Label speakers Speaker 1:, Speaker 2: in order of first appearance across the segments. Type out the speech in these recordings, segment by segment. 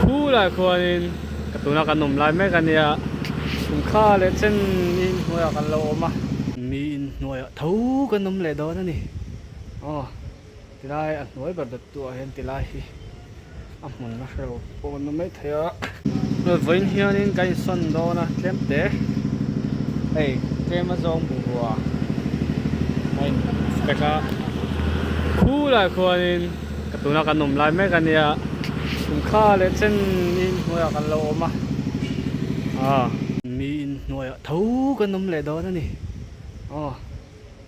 Speaker 1: Khulai khuanin ka tuna kan awm lai mek a nia kum kha leh chen mi inhnuaiah kan lo awm a. Mi inhnuaiah tho kan awm leh dawn a ni. Aw tilai a hnuai ber dat tu ah hian tilai hi a hmun a hrelo pawh an awm mai thei a. Vawiin hianin kan insawn dawn a tlem te hei tlem a zawng bungrua a in pack a khulai khuanin ka tuna kan awm lai mek a nia kum kha leh chen mi inhnuaiah kan lo awm a ah mi inhnuaiah tho kan awm leh dawn a ni aw.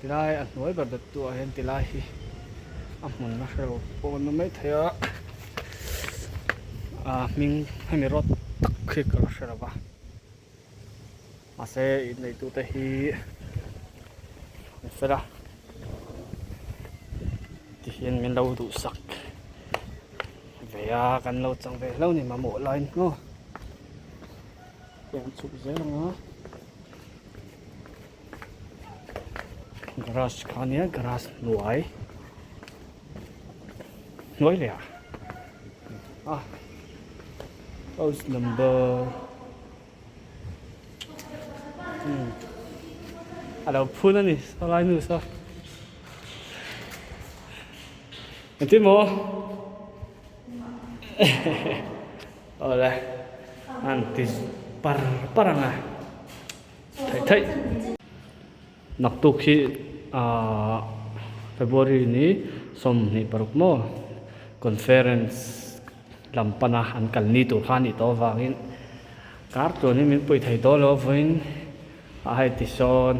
Speaker 1: Tilai a hnuai ber dat tu ah hian tilai hi a hmun a hrelo pawh an awm mai thei a a hming hemi rawt tak hi ka la hre lo va mahse inneitu te hi an fel a tihian min lo duhsak ve a kan lo chang ve hlauh a ni mamawh laiin maw hei an chhuk zel ang a. Garage kha ania garage hnuai hnuai leh ah a house number umm a lo phun a ni sawlai nu saw engtin maw awle an ti par par ang a. Theih theih. Naktuk hi ahh February ni 26 maw conference lam pana an kal ni tur kha a nih tawh avangin kar tluan hi min pui thei dawn lo vawiin a hei ti sawn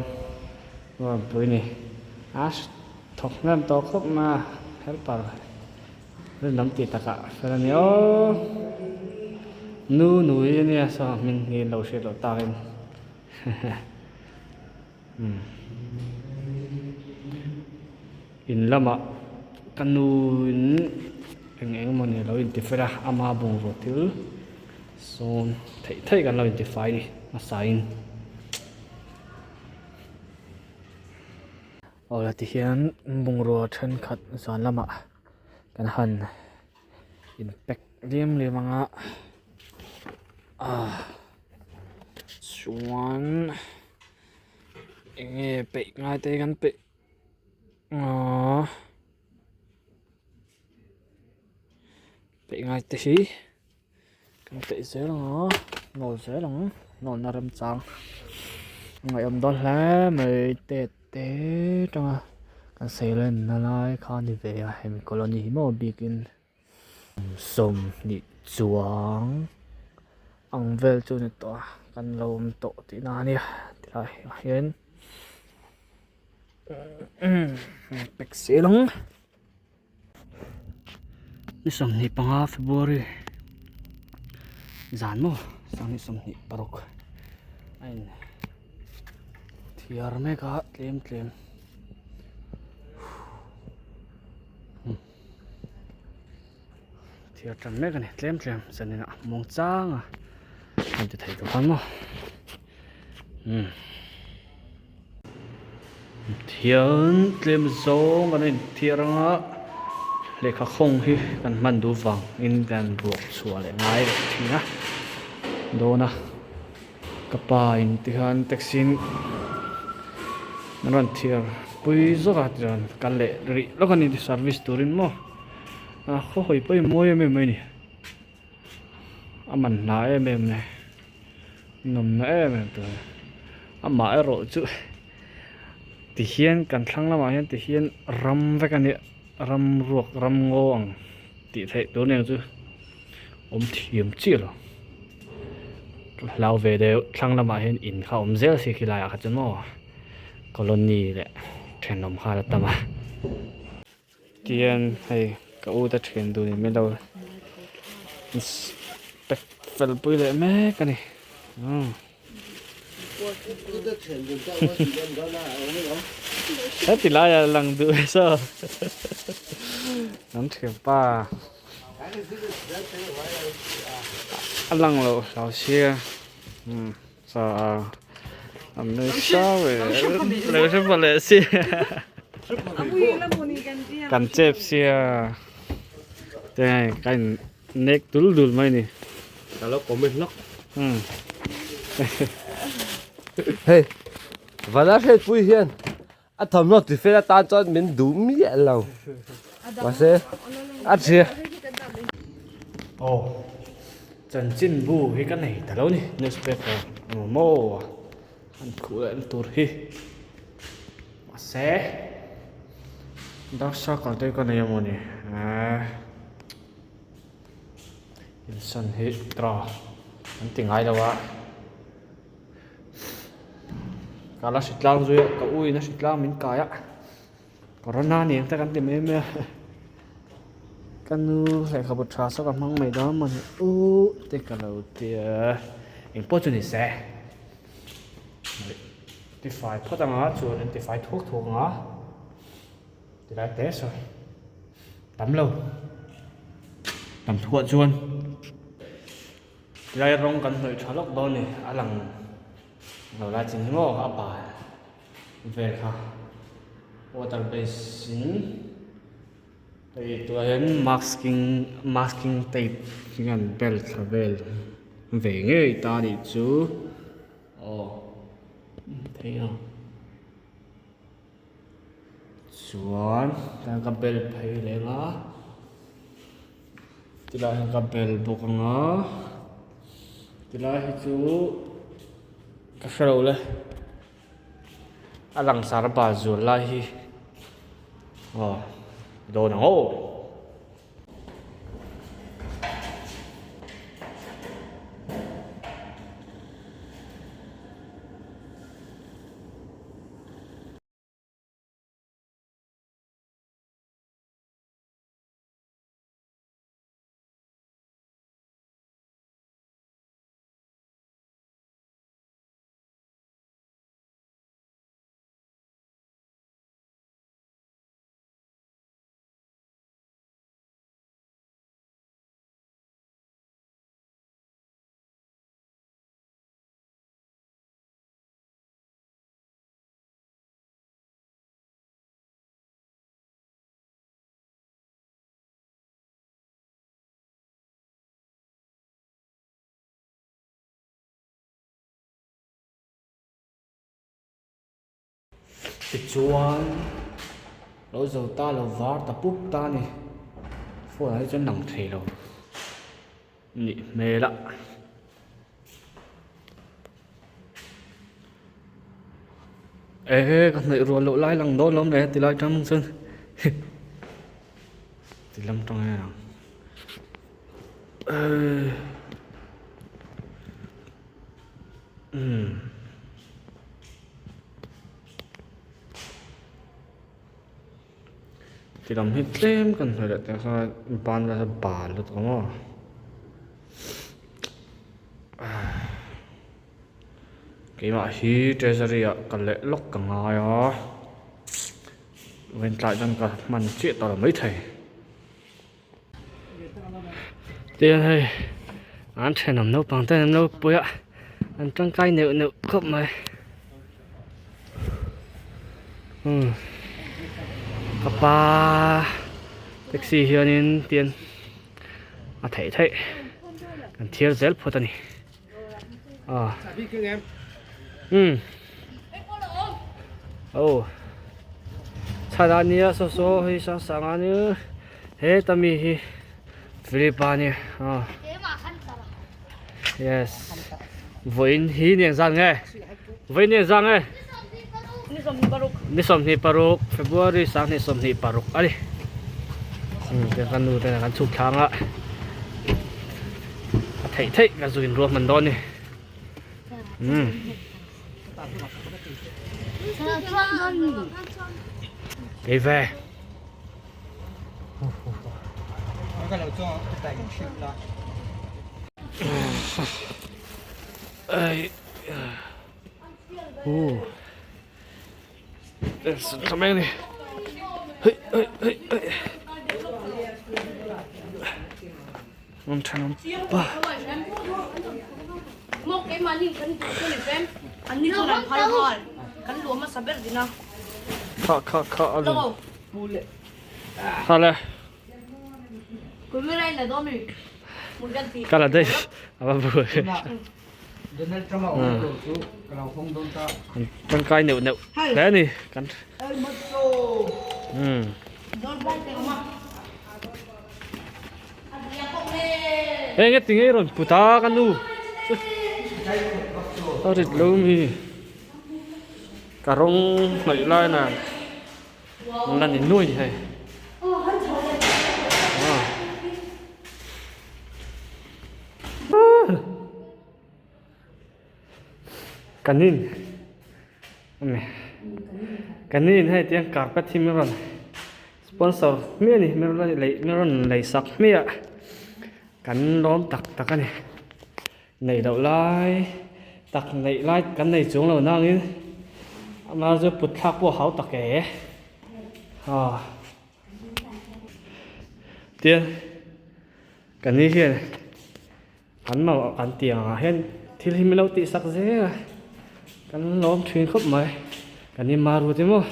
Speaker 1: rawn pui ni a thawk hnem tawh khawp mai a helper. Rinawm tih takah fel a ni aw. Nu nui a nia saw hming hi an lo hriat loh takin umm in lamah ka nu in eng eng emaw ni a lo inti fel a ama bungraw thil sawn theih theih kan lo inti fai a ni hmasa in. Aw la ti hian bungrua thenkhat zan lamah kan han in pack liam liam ang a ah chuan eng nge peih ngai te kan peih ahh peih ngai te hi. Kan peih zel ang a nawl zel ang nawlna remchang a ngaihawm dawn hle mai tet te tanga kan seilenna lai kha a ni ve a hemi colony hi maw bikin 20 chuang ang vel chu a ni tawh a kan lo awm tawh tihna a nia tilai ah hian pack zel ang. Ni 25 February zan maw 2026 a in thiar mek a tlem tlem thiar tan mek a ni tlem tlem zanin ah muang chang a an ti thei tawh khan maw umm. Thian tlem zawng kan inthiar ang a, lehkha khawng hi kan hman duh vangin kan ruak chhuah leh ngai leh thin a dawn a, ka pa in tikhan taxi in an rawn thiar pui zawk a tichuan kal leh rih lawk a ni service turin maw a khaw hawi pawh hi mawi em em mai a ni a man hna em em mai. Nawmna em em tur a ni. Amah erawh chu tihian kan thlang lamah hian tihian ram vek a nia ram ruak ram ngaw ang tih theih tur nen chu awm thiam chiah lo. Ka hlau ve deuh thlang lamah hian in kha awm zel si khilai ah kha chuan maw colony leh thenawm kha a la tam a. Tihian hei ka u te thian dun in min lo pack fel pui leh mek a ni umm heti laia lang duh e saw an thianpa a lang loh hlau sia umm. Sa an nui sau e lo hre pha leh sia kan chep sia te ka in nek dul dul mai ni.
Speaker 2: Ka lo comment hlawk. Hei, Vana hriatpui hian a thawmhnaw tifel atan chuan min duh miah lo. Mahse, a thian.
Speaker 1: Aw, chanchinbu hi ka nei ta lo ni, newspaper emaw maw an khuh leh na tur hi. Mahse, dark circle te hi ka nei emaw ni. Eee. Insan hi draw an ti ngai lo a ka la hritlang zui a ka u in a hritlang min kai a corona ni ang te kan ti mai mai a ka nu lehkhabu tha saw ka hmang mai dawn mawni u te ka lo tia engpawh chu ni se tifai phawt anga chuan an tifai thuak thuak ang a. Tilai te sawi tam lo tam thuah chuan tilai rawng kan hnawih tha lawk dawn a ni a lang lo lai chin hi maw a bal vel kha water base in hei tunah hian masking masking tape hian bel thla vel ve ngei ta a nih chu aw thei a. Chuan tlai ka bel phei leh ang a tilai hi ka bel bawk ang a tilai hi chu ka hre lo le a langsar a bal zual lai hi aw dawn ang aw. Tichuan lo zo ta lo var ta pup ta a ni phone ah hi chuan lang thei lo nih hmel a. Ehe ka hnaih rual loh lai lang dawn lawm le tilai tang chuan ti lam tang hian ang eee umm ti lam hi tlem kan hnaih leh teh khan ban vel bal lutuk ang aw. Keimah hi treasury ah ka leh lawk ka ngai a vawiin tlai chuan ka hman chiah tawh lo maithei tihian hei an thenawm naupang ten an lo pui a an tangkai neuh neuh khawp mai umm ka pa taxi hianin tian a theih theih kan thiar zel phawt a ni. Ah. Oh. Chhana nia so so hei sang sang a ni he ta mi hi Philipa ni ah. Yes. Vawiin hi ni engzat nge? Vawiin ni engzat nge? Ni 26 February 2026 a ni. Kan nu te kan chhuk thlang a. A theih theih ka zu in ruah hman dawn ni. Umm. Kei ve. Ai. Uh. Thla mek ni. Hei hei hei hei. Ngam tha ngam pa.
Speaker 3: Mo ke mani kan tu chu ni fem. An ni chuan an phal nghal. Kan luam a saber dina.
Speaker 1: Kha kha kha alu. Kha le.
Speaker 3: Kumirai la domi.
Speaker 1: Ka la daih a va buai. Tangkai neuh neuh hle a ni kan umm. Heng e tinge i rawn put a ka nu a rit lo mi ka rawng hnawih lai nan an la ni nuai hei. Kanin kanin hei tiang carpet hi min rawn sponsor hmiah a ni min rawn lei min rawn lei sak hmiah kan lawm tak tak a ni neih loh lai tak neih lai kan nei chuang lo nangin amah chu put thlak pawh a hau tak e aw tiang kan ni hian. Kan mamawh kan tih angah hian thil hi min lo tih sak zel a, kan lawm thin khawp mai. Kan in maru te maw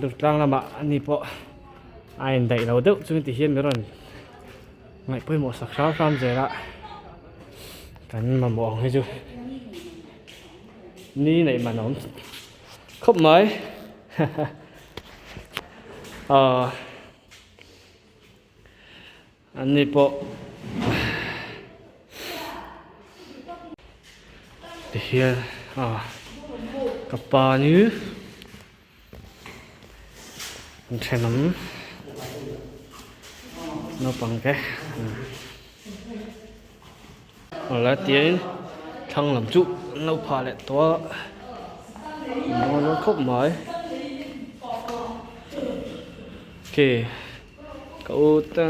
Speaker 1: Durtlang lamah ani pawh a indaih lo deuh chu ti hian min rawn ngaih pawimawh sak hram hram zel a, kan mamawh ang hi chu ni neih man a awm khawp mai aw. An ni pawh tihian ah ka pa ni an thenawm naupang te awle tiangin thlang lam chu an lo phah leh tawh a mawi dawn khawp mai okay. Ka u te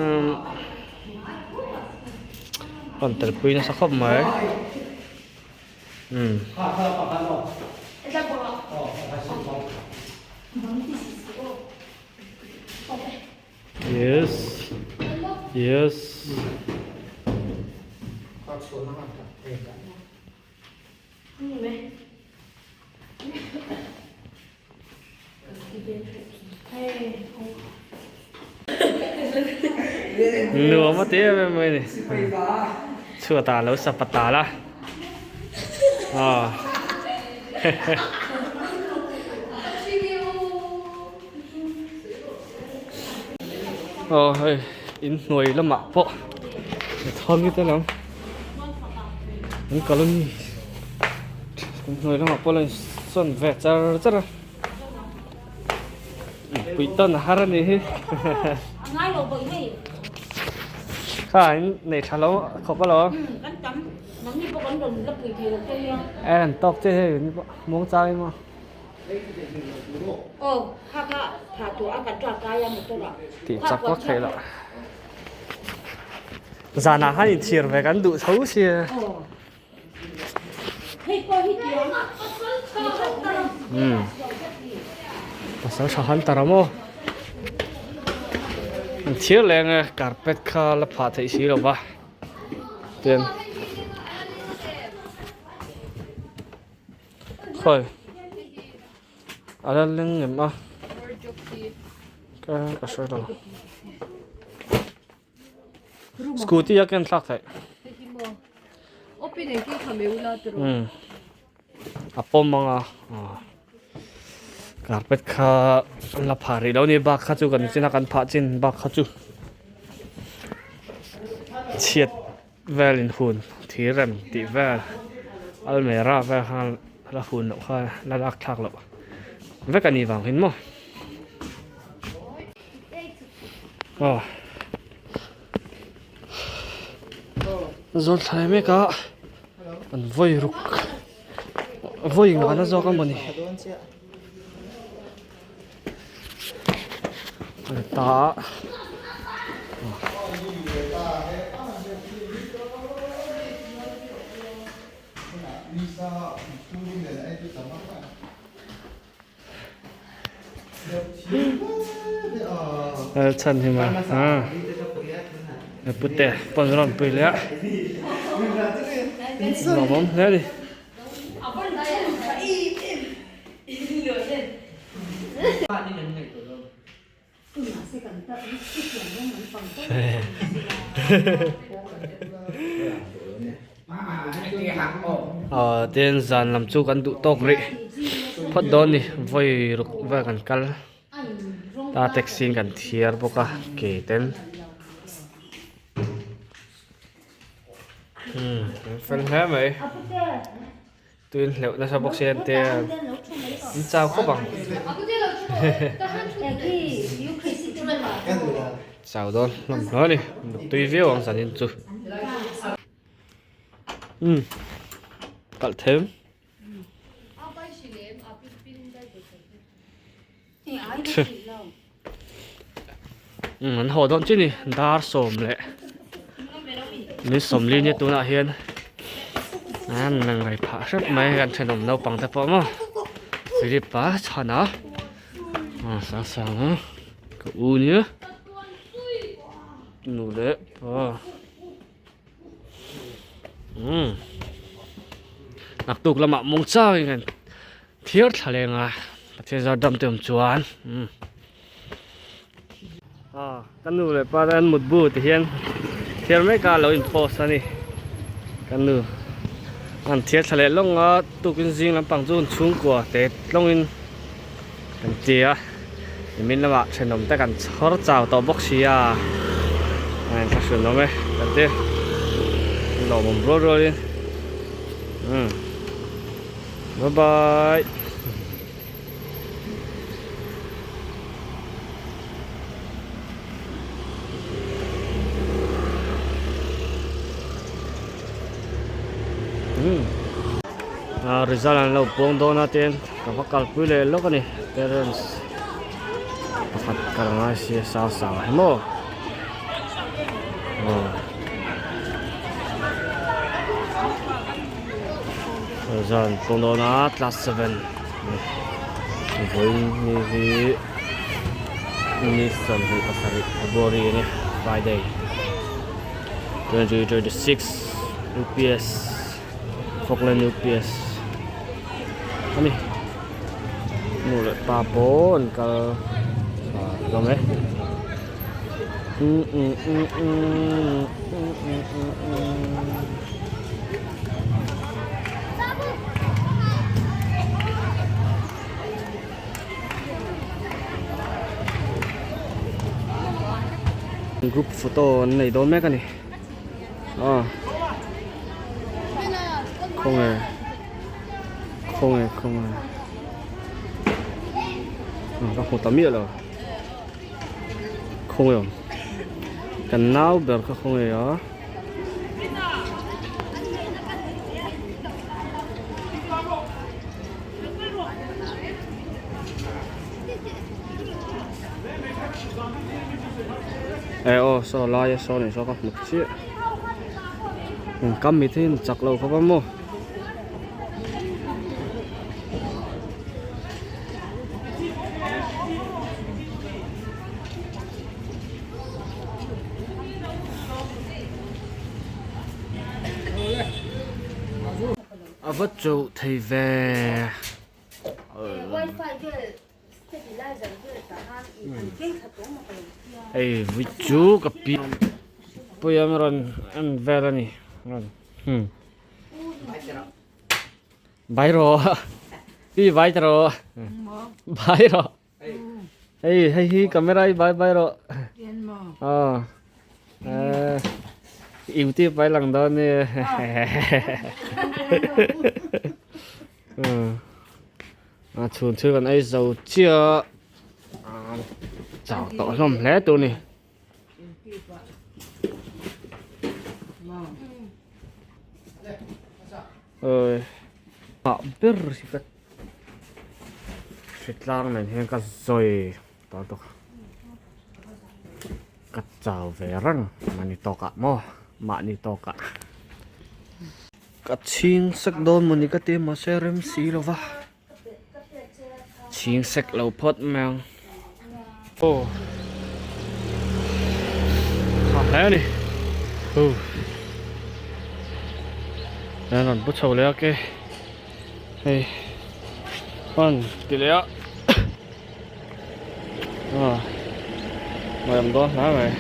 Speaker 1: rawn tel pui nasa khawp mai umm. Yes yes. Nuam a ti em em mai a ni chhuat ah a lo sapa tal a aw aw hei inhnuai lamah pawh thawm te lam an colony inhnuai lamah pawh a lo insawn ve char char a pui tawn a har a nih hi kha in nei tha lo khawp alawm e an tawk che hei muang chang emaw. Tih chak vak theih loh. Zanah khan inchhir ve kan duh tho sia. Umm pasal tha han tar a maw. An thir leh ang e carpet kha la phah theih si lo va tin. Khawi a la leng em a ka ka hre lo scooty a ken thlak theih umm a pawm ang a carpet kha an la phah rih lo a ni bak kha chu kan chin a kan phah chin bak kha chu chhiat. Vel in hun thir rem tih vel almera vel khan la hun loh kha la lak thlak loh vek a nih vang hin maw aw zawl thlai mek a an vawi ruk vawi ngana zawk a mawni ta chhan hi ma pute pawn rawn pui leh a nuam awm hle a ni. Aw tin zan lam chu kan duh tawk rih phawt dawn ni vawi ruk vel kan kal ta taxi in kan thiar bawk a ke ten umm an fel hle mai. Tuin hleuh nasa bawk si an tia an chau khawp ang chau dawn hlawm hle a ni tui viau ang zanin chu umm kalh them umm an haw dawn chiah a ni dar sawm leh ni sawmli nia tunah hian an lang rei phah hrep mai kan thenawm naupang te pawh maw Philip a chhan a ah sang sang a ka u nia nu leh pa umm naktuk lamah mawng changin kan Thiar thla leng a Pathian zar dam te awm chuan umm ah ka nu leh pa te an mut bu ti hian thiar mek a lo in post a ni ka nu an thiar thla leh lawng a tukin zing lampang chu chhungkua te tlawng in kan ti a nimin lamah thenawm te kan chhawr chau tawh bawk si a a inthlahrun awm e kan ti lawmawm rual rual in umm. Bye bye. Ah result an lo pawng dawn a tin ka va kalpui leh lawk a ni parents pakhat kal ngai sia sang sang hi maw aw. Zan pawng dawn a class 7 vawiin ni hi ni 27 February a ni Friday 2026 UPS Falkland UPS a ni nu leh pa pawh an kal hlawm e. Group photo an nei dawn mek a ni aw khawnge khawnge khawnge ka hmu ta miah lo. Khawnge awm kan nau ber kha khawnge a e aw saw lai a saw ni saw ka hmu chiah kam mi te hi an chak lo khawp a maw. A va chauh thei ve. Hei vui chu ka pi pui a rawn en vel a ni rawn hmm. Bai rawh pi bai ta rawh bai rawh hei hei hi camera hi bai bai rawh aw youtube bai lang dawn ni a chhun chu kan ei zo chiah a chau tawh hlawm hle tur ni. Oi ah ber hi ka hritlang nen hian ka zawi tawh bawk ka chau ve reng mahni tawkah maw mahni tawkah ka chhing sek dawn mawni ka ti mahse rem si lo va. Chhing sek lo phawt mai ang aw tha hle a ni huh an rawn pu chho leh a ke hei an ti leh a ah ngaihawm dawn hle mai.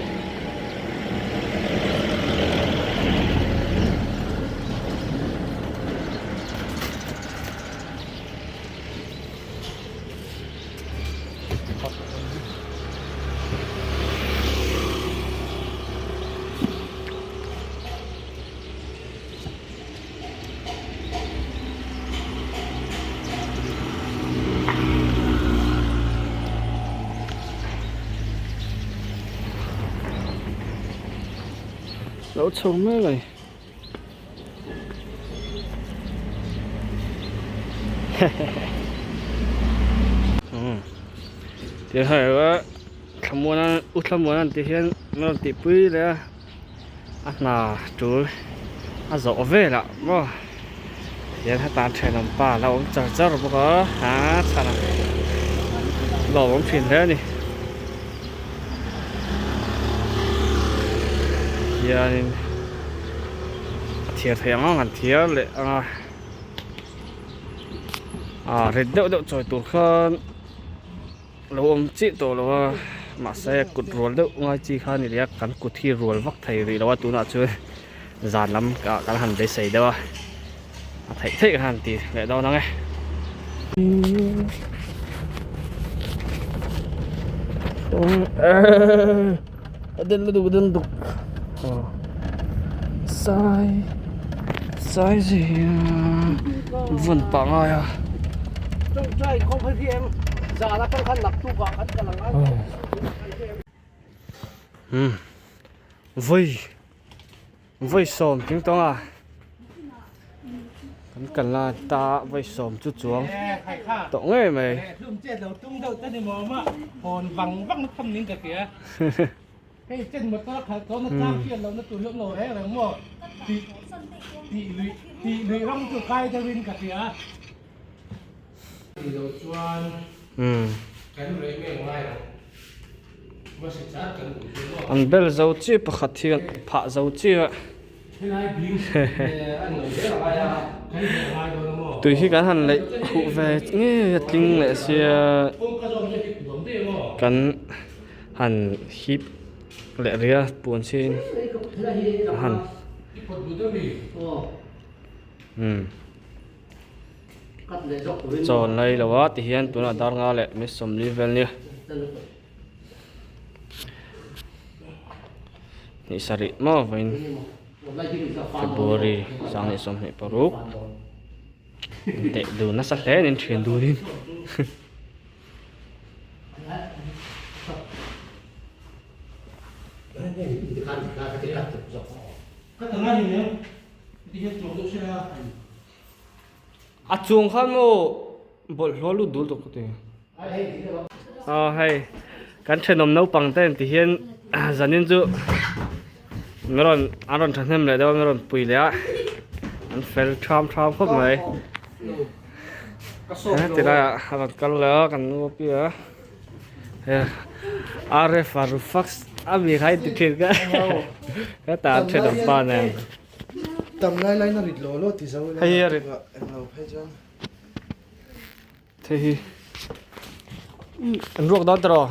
Speaker 1: Lo chho mek a ni. Ti hai a thlamuan a u thlamuan an tih hian an rawn tihpui leh a a hna tul a zawh velah maw tihian heta an thenawm pa a lo awm char char bawk a a chhan a lawmawm thin hle a ni. Hianin a thiar theih ang ang an thiar leh ang a ah rit deuh deuh chawi tur khan lo awm chiah tawh lo a mahse kut rual deuh ngai chi kha a ni leh a kan kut hi rual vak thei rih lo a tunah chuan zan lam ah kan han beisei deuh a a theih theih kan han ti leh dawn ang e. Sai sai zia vun pah ngai a. Umm vawi vawi sawm tling tawng a kan kal la ta vawi sawm chu chuang tawh ngei mai. An bel zo chi pakhat hi an phah zo chi a tui hi kan han leih huh ve ngei a tling leh sia kan han hip leh rih a puan chhin a han umm. Chaw an lai lo a tihian tunah dar nga leh mi sawmli vel nia hnih sarih maw vawiin February 2026 teh dun nasa hle a ni thian dunin. A chung khan maw bawlhhlawh lut dul tawh ka ti. Aw hei kan thenawm naupang te ti hian zanin chu min rawn an rawn thahnem leh deuh a min rawn pui leh a an fel tham tham khawp mai heti laiah a rawn kal leh a kan nu apiang a. Rf a Rufax a mi kha in ti thin ka heta an thenawm pa nen.
Speaker 4: Tam lai lai na rit lo lo ti zo ila.
Speaker 1: Hei hi a rit.
Speaker 4: Englo phei chuan.
Speaker 1: Thei hi an ruak dawn tawh.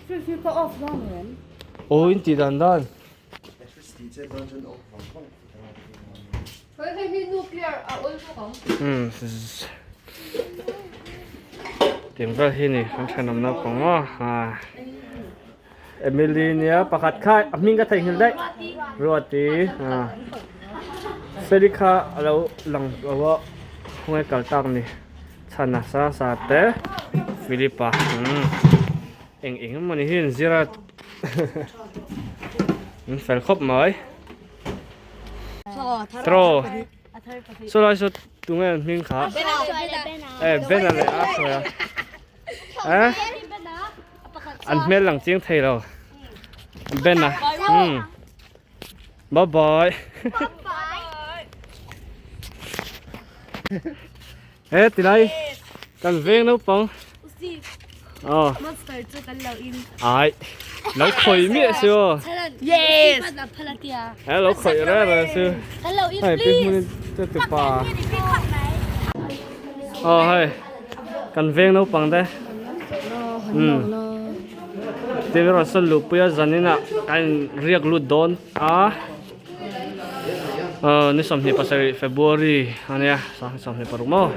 Speaker 3: Fridge hi ka off dawn em?
Speaker 1: Aw in tih dan dan.
Speaker 4: Electricity chet dawn chuan off vang vang.
Speaker 5: Hei hi nuclear a awl bawk ang.
Speaker 1: Umm Tiang vel hi ni kan thenawm naupang maw ah Emily nia pakhat kha a hming ka theihnghilh daih Ruati ah Feli kha a lo lang lo a khawnge kal tak ni chhana sa sa te Philip-a umm eng eng emaw ni hi an zir a an fel khawp mai. Throw. Saw lai saw tunge an hming kha? Eh Bena leh a sawi a. Eh an hmel lang chiang thei lo. Bena. Hmm. Bye bye. Eh tilai kan veng naupang. Aw.
Speaker 5: Monster chu kan lo in.
Speaker 1: Ai. Lo khoi mi su.
Speaker 5: Yes.
Speaker 1: Eh lo khoi re re su.
Speaker 5: Kan lo in
Speaker 1: Hei pi hmun te tu pa. Aw hei. Kan veng naupang te. Hmm. Te ro sal lu puia zanina kan riak lut dawn a. Ni 27 February ania 26 maw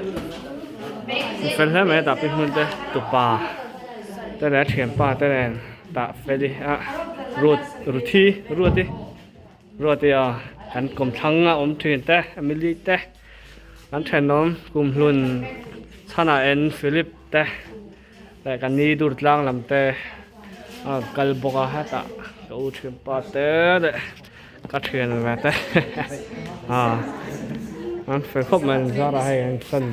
Speaker 1: fel hle mai a tah pi hmun te tupa te leh a thianpa te nen tah feli a ruat ruthi ruati ruati a kan kawmthlang a awm thin te Emily te an thenawm kumhlun chhanah en Philip te. Leh ka ni dur tlang lam te a rawn kal bawk a hetah ka u thianpa te leh Ka thian ve te a an fel khawp mai an zar a hei an san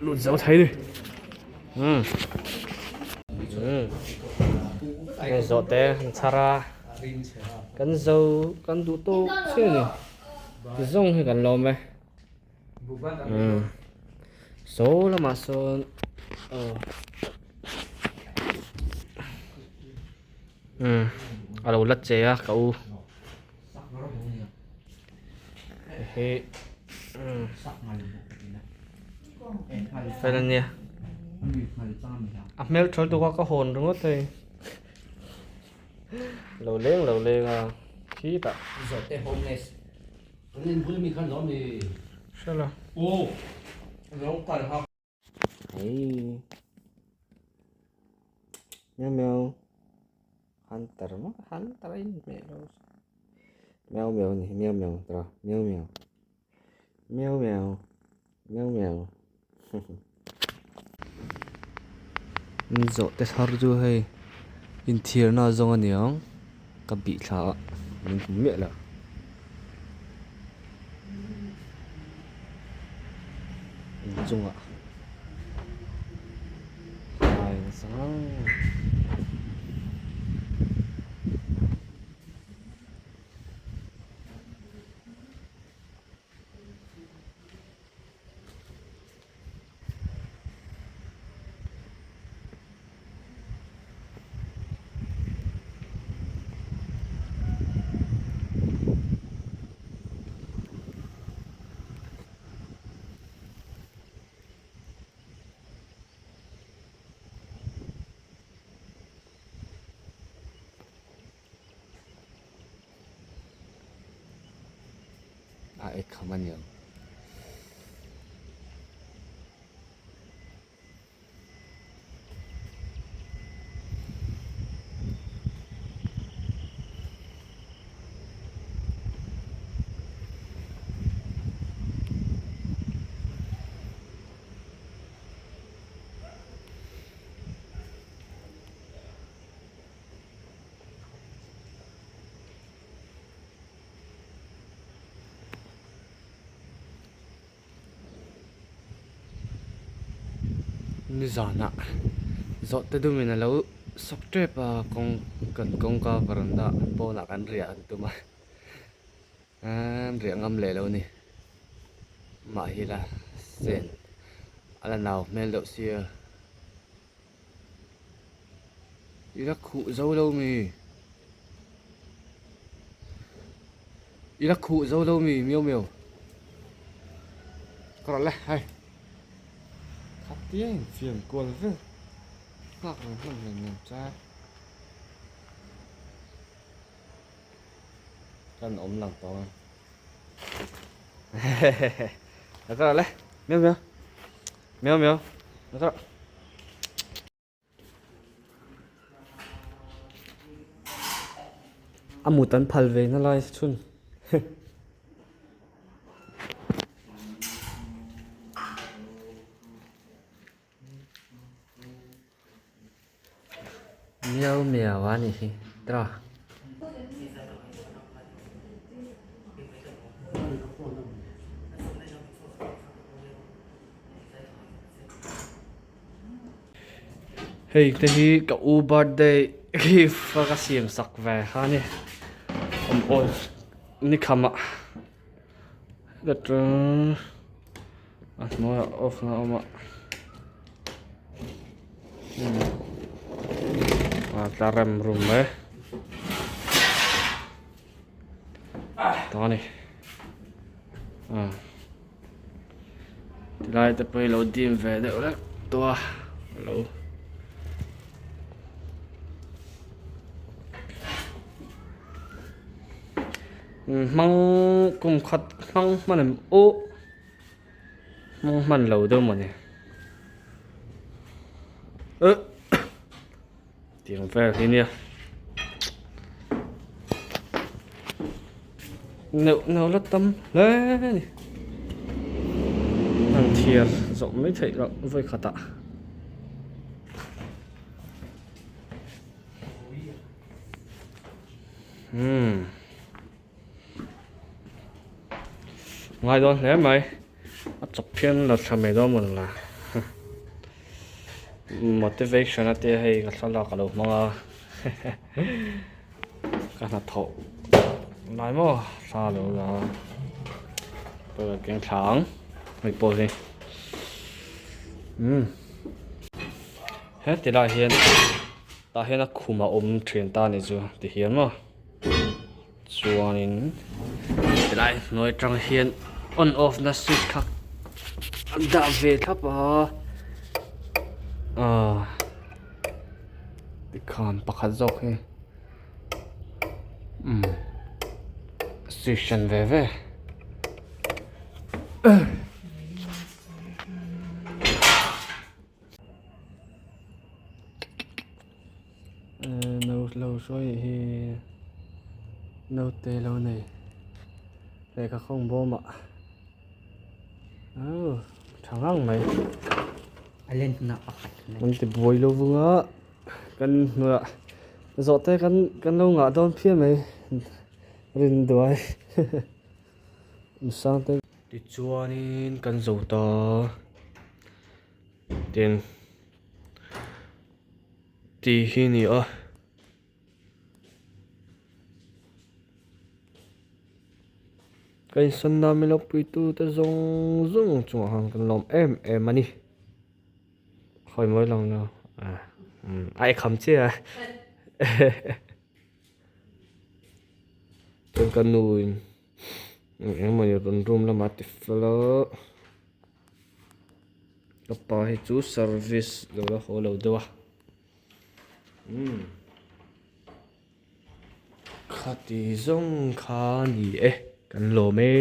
Speaker 1: lut zo thei ni umm umm hei zawh te an chhar a kan zo kan duh tawk chiah a ni zawng hi kan lawm e umm saw lamah sawn aw. Umm a lo la che a ka u hei umm fel a nia a hmel thawl tuk a ka hawn ringawt hei lo leng lo leng a khitah hrelo. Hey. Meow meow. Hunter mo hunter in meow. Meow meow ni meow meow tra meow meow. Meow meow. Meow meow. Zawh te thar chu hei inthiarna zawng a niang ka bih thla a min hmu miah lo. Inchungah hlai nasa ngang. A ek kham a niang. Nizanah zawh te dumin a lo sawk tep a kawng kan kawngka varanda pawnah kan riah an tum a an riah ngam leh lo a ni mahila sen a la nau hmel deuh sia. I la khuh zo lo mi? I la khuh zo lo mi miau miau? Ka rawn le hei. Khatia infiam kual vel nghak reng hman hlen nem cha. Kan awm lang tawh ang. Ka rawn le miau miau. Miau miau. Ka rawn. A mut an phal ve na lai chhun. Miau miau a ni hi tra. Hei te hi ka u birthday gift a ka siam sak ve kha a ni awm awl ni kham ah a hnuaiah off na a awm a a tla rem rum mai ta a ni. Tilai te pawh hi lo dim ve deuh hlek tawh a lo hmang kum khat hmang hman em aw hmang hman lo deuh mawni eh Tiang vel hi nia. Neuh neuh la tam hle a ni. An thiar zawh mai theih loh vawi khatah. Umm. Ngai dawn hle mai. A chawp hian la tha mai dawn mawn la. Motivation a tia hei ka thlalak a lo hmang a. Ka hnathawh lai maw thla a lo la a. Pawh ka keng thla ang hei pawh hi. Umm he tilai hian tah hian a khum a awm thin ta a ni chu ti hian maw. Chuanin tilai hnuai atang hian on off na switch kha an dah ve thlap a ah tikhan pakhat zawk hi umm switch hran ve ve. No lo hruai hi naute lo nei lehkha khawng bawm ah au tha ngang mai an ti buai lo vung a kan hnuaiah zawh te kan kan lo ngah dawn phian mai rin duai insang te tichuanin kan zo ta tin. Tih hi a ni a. Ka insawn nan min lo puitu te zawng zawng chungah khan kan lawm em em a ni. Khawi mawi lang lo a e kham chiah a. Chuan ka nu in engemaw rawn room lamah a ti fel a. Ka pa hi chu service lo la haw lo deuh a umm khati zawng kha ni e kan lawm e.